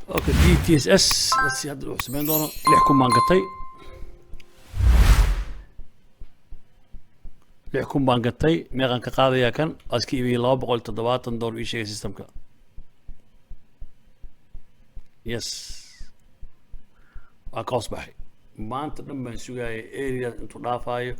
Okay, DTSS, let's see hadda wuxuu samayn doono. 6,000 baan gatay, 6,000 baan gatay. Meeqaan ka qaadayaa? Kan waa iska iibiyey, $270 ii sheegay systemka. Yes, waa ka hoos baxay. Maanta dhan baan sugaayay area intuu dhaafaayo.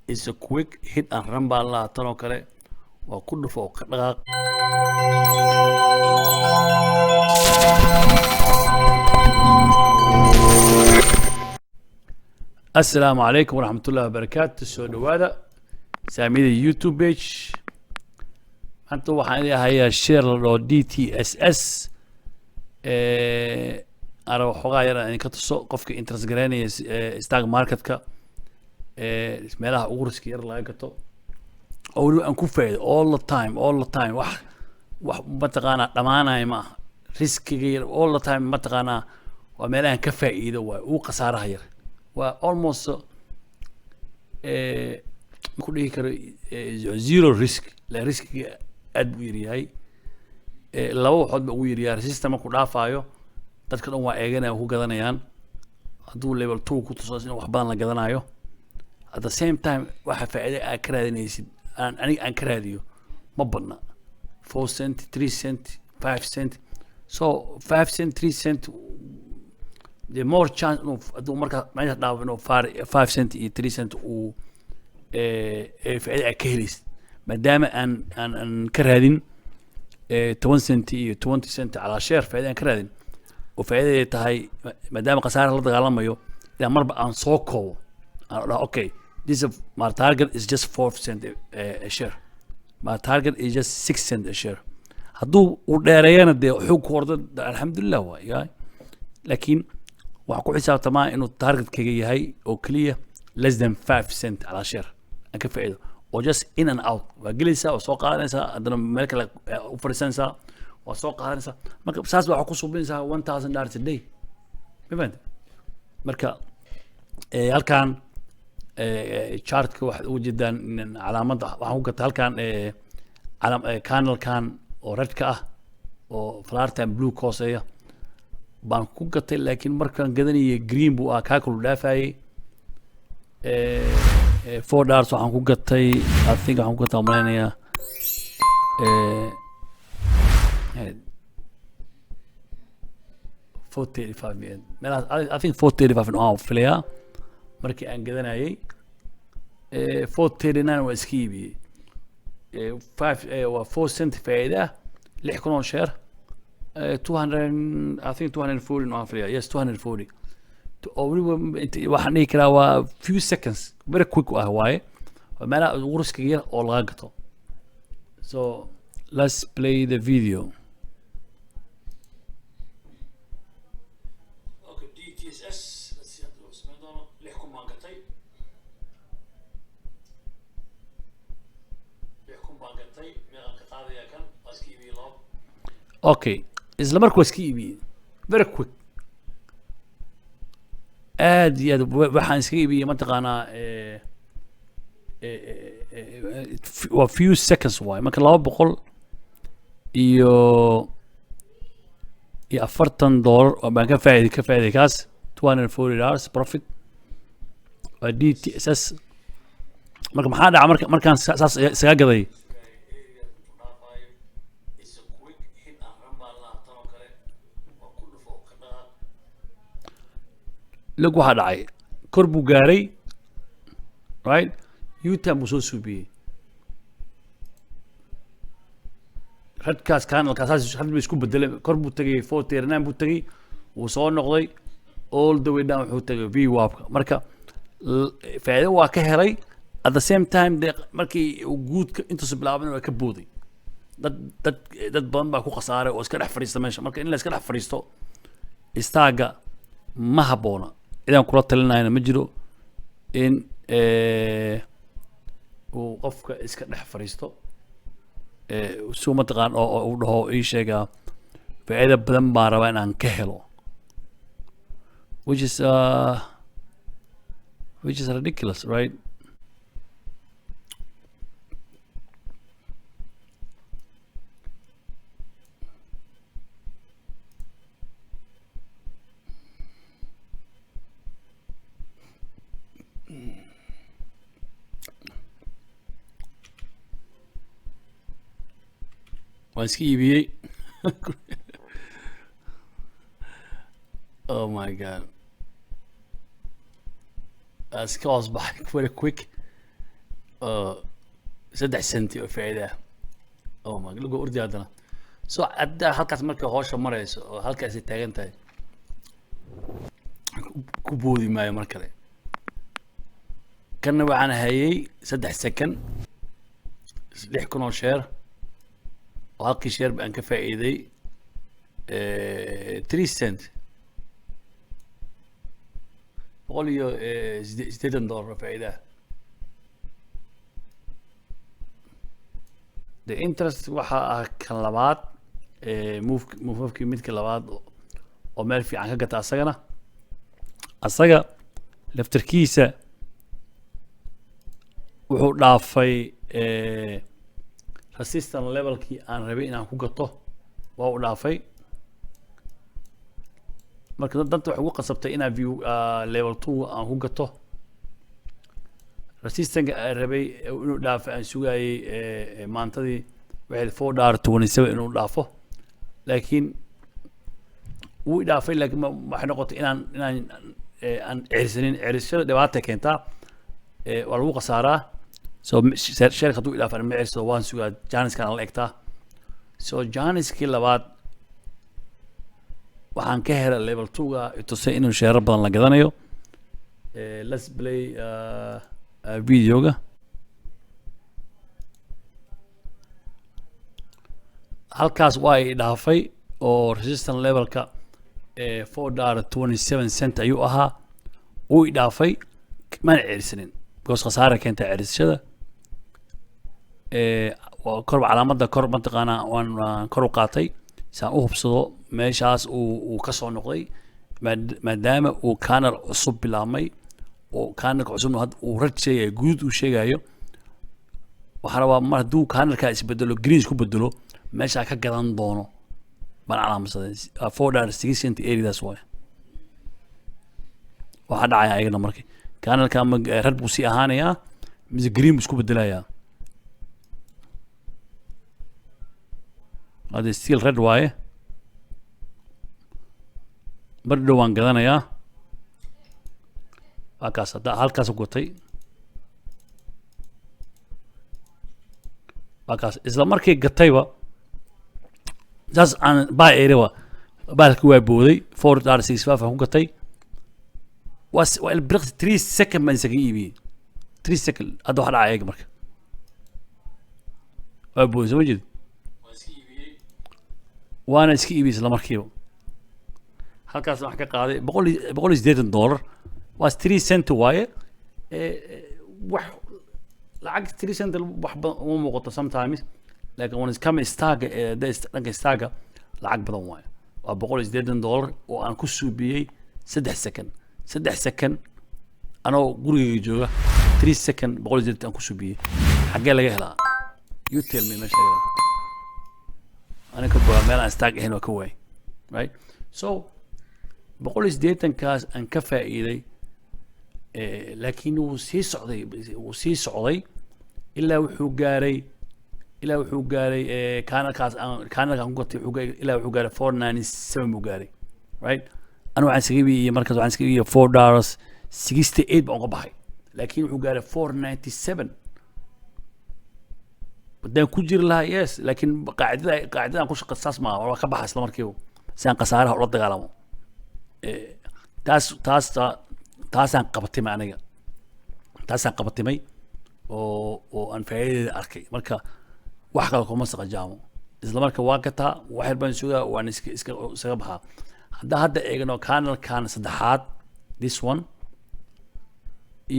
Is a quick hit and run baan lahaa. Tan oo kale waa ku dhufo oo ka dhaqaaq. Assalaamu calaykum waraxmatullahi wabarakaatu. Soo dhawaada saamiyada YouTube page. Maanta waxaan idin hayaa share la dhaho DTSS. Aan rabo xoogaa yar aan idinka tuso qofka interest garaynaya stock marketka, meelaha ugu riski yar laga gato oo weliba aan ku faa'iido all the time, all the time. Wax mataqaanaa dhamaanaya ma aha, riskiga yar all the time mataqaanaa waa meelahan ka faa'iido waay, ugu khasaaraha yar. Waa almost ku dhihi karo zero risk la riskiga aad buu yaryahay. Laba waxood ba ugu yaryahay: system markuu dhaafaayo dadka dhan waa eeganaya, ku gadanayaan. Hadduu level 2 ku tuso in wax badan la gadanayo, at the same time waxa faa'iida aad ka raadinaysid, aan aniga aan ka raadiyo, ma badna, 4 cent, 3 cent, 5 cent. So 5 cent, 3 cent, the more chance inuu hadduu markaa meesha dhaafo inuu 5 cent iyo 3 cent uu faa'iida aad ka helaysid, maadaama aan ka raadin 10 cent iyo 20 cent calaa share faa'iida aan ka raadin, oo faa'iidaday tahay maadaama khasaara la dagaalamayo inaan marba aan soo koobo, aan dhaho, "Okay, this is my target, is just 4 cent a share. My target is just 6 cent a share." Hadduu uu dheereeyana dee xoog ku ordo, alxamdulilah waay yahay. Laakiin waxaan ku xisaabtamaa inuu targetkayga yahay oo keliya less than 5 cent calaa share aan ka faa'iido, oo just in and out waa gelaysaa, waa soo qaadanaysaa, haddana meel kale u fadhiisanaysaa, waa soo qaadanaysaa. Marka saas baa waxaa ku subinaysaa $1,000 a day, ma fahamtay? Marka halkan chartka waxaad uga jeedaan in calaamadda waxaan ku gatay halkan candlekan oo redka ah oo flartan blue ka hooseeya baan ku gatay. Laakiin markaan gadanayay green buu ah, kaa kalu dhaafayay. $4 waxaan ku gatay, I think waxaan ku gatay, malaynayaa 4.35 meelahaas. I think 4.35 aan filayaa markii aan gadanayay. 4.39 waa iska iibiyey. Five waa 4 cent faa'iida ah, 6,000 oo share, 200, I think 240 aan filayaa. Yes, 240 oo weliba waxaan dhihi karaa waa few seconds, very quick ah waaye. Waa meelaha ugu riskiga yar oo laga gato. So let's play the video. Okay, DTSS, let's see hadda uu samayn doono. 6,000 baan gatay, 6,000 baan gatay. Meeqaan ka qaadayaa? Kan waa iska iibiyey laba. Okay, isla markii waa iska iibiyey, very quick, aad iyo aad. Waxaan iskaga iibiyey mataqaanaa waa few seconds waaye. Marka $240 oo baan ka faa'iiday kaas, $240 profit waa DTSS. Marka maxaa dhaca marka markaan saas isaga gaday? It's a quick hit and run baan lahaa. Tan oo kale waa ku dhufo oo ka dhaqaaq. Log waxaa dhacay, kor buu gaaray, right? U-turn buu soo suubiyey. Redkaas candlekaas saas had buu isku bedelay. Kor buu tegay, 4.39 buu tegay, wuu soo noqday, all the way down wuxuu tegay VWAP-ka. Marka faa'iido waa ka helay. At the same time dee markii uu guudka intuusa bilaabin waa ka booday. Dad badan baa ku khasaaray oo iska dhex fadhiista meesha. Marka in la iska dhex fadhiisto istaaga ma habboona. Cidaan kula talinayna ma jiro in uu qofka iska dhex fadhiisto si uu mataqaan oo uu dhaho ii sheegaa faa'iido badan baan rabaa in aan ka helo, which is ridiculous, right? Waan iska iibiyey. Oh my God, waa iska hoos baxay very quick. 3 centi oo faa'iida ah. Oh my, lagu ordi haddana. So hadda halkaas markay howsha marayso oo halkaasay taagan tahay, ku boodi maayo mar kale. Kanna waxaan hayay 3 second, 6,000 oo share, oo halkii share baan ka faa'iiday 3 cent, $180 oo faa'iida ah. The interest waxa ah kan labaad, move movekii midka labaad oo meel fiican ka gata. Asagana, asaga laftarkiisa wuxuu dhaafay resistance levelkii aan rabay inaan ku gato, waa uu dhaafay. Marka danta waxay ugu qasabtay inaan view level two aan ku gato. Resistance aan rabay inuu dhaafo aan sugayay maantadii waxay $4.27 inuu dhaafo, laakiin wuu i dhaafay. Laakiin waxay noqotay inaan aan ceersanin. Ceersashada dhibaata keentaa, waa lagu khasaaraa. So shareka hadduu i dhaafan ma ceersado, waan sugaa, chanceskan la egtaa. So chanceskii labaad waxaan ka helay level two-ga itusay inuu sheerar badan la gadanayo. Let's play videoga. Halkaas waa i dhaafay oo resistance levelka $4.27 ayuu ahaa. Wuu i dhaafay, mana ceersanin because khasaara keenta ceersashada. Waa kor calaamadda kor mataqaanaa, waan kor u qaatay saan u hubsado meeshaas uu ka soo noqday, maadaama uu candle cusub bilaabmay oo candleka cusubna hadda uu red sheegayo, guduud uu sheegayo. Waxaa rabaa mar hadduu candlekaa isbedelo, green isku bedelo, meeshaa ka gadan doono baan calaamadsaday, $4.06 areadaas waay. Waxaa dhacaya ayagana marka candleka ama red buu sii ahaanayaa mise green buu isku bedelayaa. Hadda still red waaye, mar dhow waan gadanayaa. Waa kaas, hadda halkaas ku gatay. Waa kaas, isla markii gatayba saas aan buy eriba, baalki waa booday. $4.65 aan ku gatay. Waa ilbiriqsi, 3 second baan isaga iibiyey, 3 second. Hadda waxa dhacaya eega, marka waa booday, soo ma jeed? Waana iska iibiyey isla markiiba. Halkaas waxaan ka qaaday $180. Waa 3 cent waaye. Wax lacag 3 cent wax badan uma muuqato sometimes, laakiin when it's coming stocka, dhanka stocka lacag badan waaye. Waa $180 oo aan ku suubiyey 3 second, 3 second anoo gurigayga jooga, 3 second 180 aan ku suubiyey. Xaggee laga helaa? You tell me meesha laga helaa. Aniga ka meel aan stock ahayn waa ka waay, right? So 180-kaas aan ka faa'iiday, laakiin wuu sii socday, wuu sii socday ilaa wuxuu gaaray candlekaas aan candlekaan ku gatay wuxuu gaaray, ilaa wuxuu gaaray 497 buu gaaray, right? Anigu waxaan iskaga iibiyey markaas, waxaan iskaga iibiyey $4.68 baan uga baxay, laakiin wuxuu gaaray 497. Haddaan ku jiri lahaa, yes, laakiin qaacidada aan ku shaqa saas maaha. Waa ka baxa isla markiiba si aan khasaaraha ula dagaalamo. Taasaan qabatimay aniga, taasaan qabatimay oo aan faa'iidadeeda arkay. Marka wax kale kuma saqajaamo, isla marka waa gataa, wax yar baan sugaa, waan iska isaga baxaa. Hadda eegno candlekan saddexaad, this one,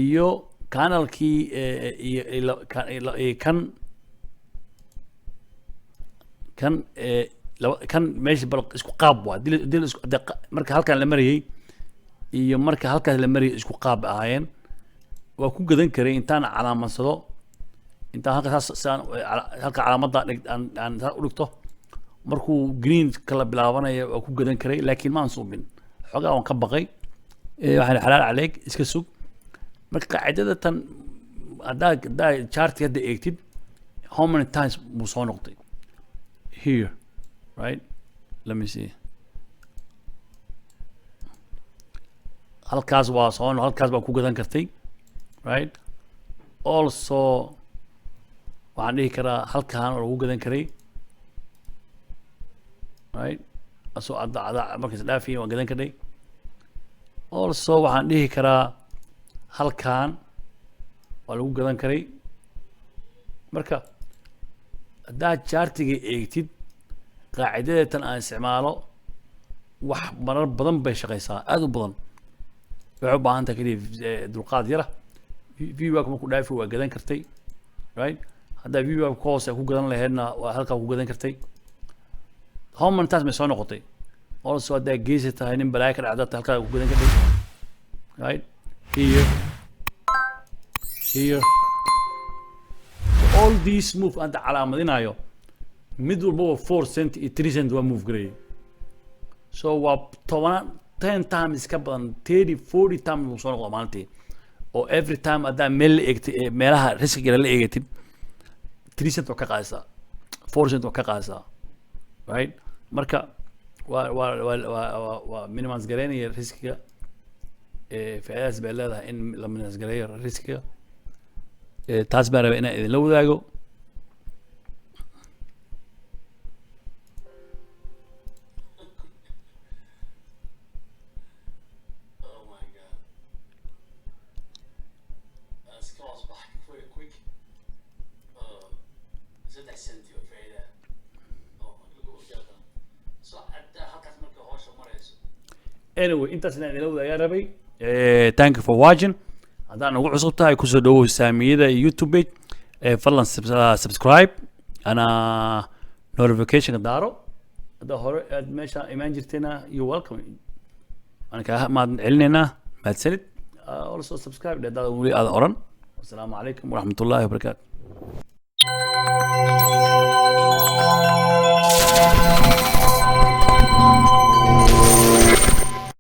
iyo candlekii iyo kan meesha bal isku qaab waa dil isku marka halkan la marayay iyo marka halkaas la marayay isku qaab ahaayeen. Waa ku gadan karay intaan calaamadsado, intaan halka saas saan halka calaamadda dhig aan saa u dhigto, markuu green kala bilaabanayo waa ku gadan karay, laakiin maan suubin. Xoogaa waan ka baqay. Waxaan xalaal caleeg iska sug. Marka qaacidada tan haddaa charti hadda eegtid, how many times buu soo noqday? Here, right, let me see. Halkaas waa soo, halkaas baa ku gadan kartay, right? Also waxaan dhihi karaa halkaan oo lagu gadan karay, right? Asoo adda ada markaas dhaafiyin waan gadan karnay. Also waxaan dhihi karaa halkaan waa lagu gadan karay. Marka haddaad chartiga eegtid, qaacidadeetan aan isticmaalo wax marar badan bay shaqeysaa, aada u badan. Waxay u baahan tahay keliya dulqaad yara. VWAP marku dhaafi waa gadan kartay, right? Haddaa VWAP ka hoose ku gadan laheydna, waa halkaa ku gadan kartay. How many times may soo noqotay? Also haddaa geesi tahay, nin balaayo ka dhacda, halkaa ku gadan kartay, right? Here, here. So all these move hadda calaamadinayo, mid walbaba 4 cent iyo 3 cent waa move gareeyay. So waa toban, 10 times ka badan, 30, 40 times buu soo noqda maalintii, oo every time haddaa meel la eegtay, meelaha riskiga la eegatid, 3 cent waa ka qaadaysaa, 4 cent waa ka qaadaysaa, right? Marka waa minimize gareynaya riskiga. Faa'iidadaas bay leedahay in la minimize gareeyo riskiga. Taas baan rabay inaan idinla wadaago. Oh my God. Iska hoos baxay very quick. 3 centi oo faa'iida. Oh my God. So hadda halkaas marka hawsha marayso. Anyway, intaas inaan idinla wadaagaa rabay. Thank you for watching. Haddaan ugu cusub tahay, kusoo dhawow Saamiyada YouTube page. Fadlan subscribe ana notificationka daaro. Hadda hore aad meesha imaan jirtayna, you welcome, waan kaa mahad celinaynaa, mahadsanid. Also subscribe haddaad weli aadan oran. Wasalaamu calaykum waraxmatullaahi wabarakaatu.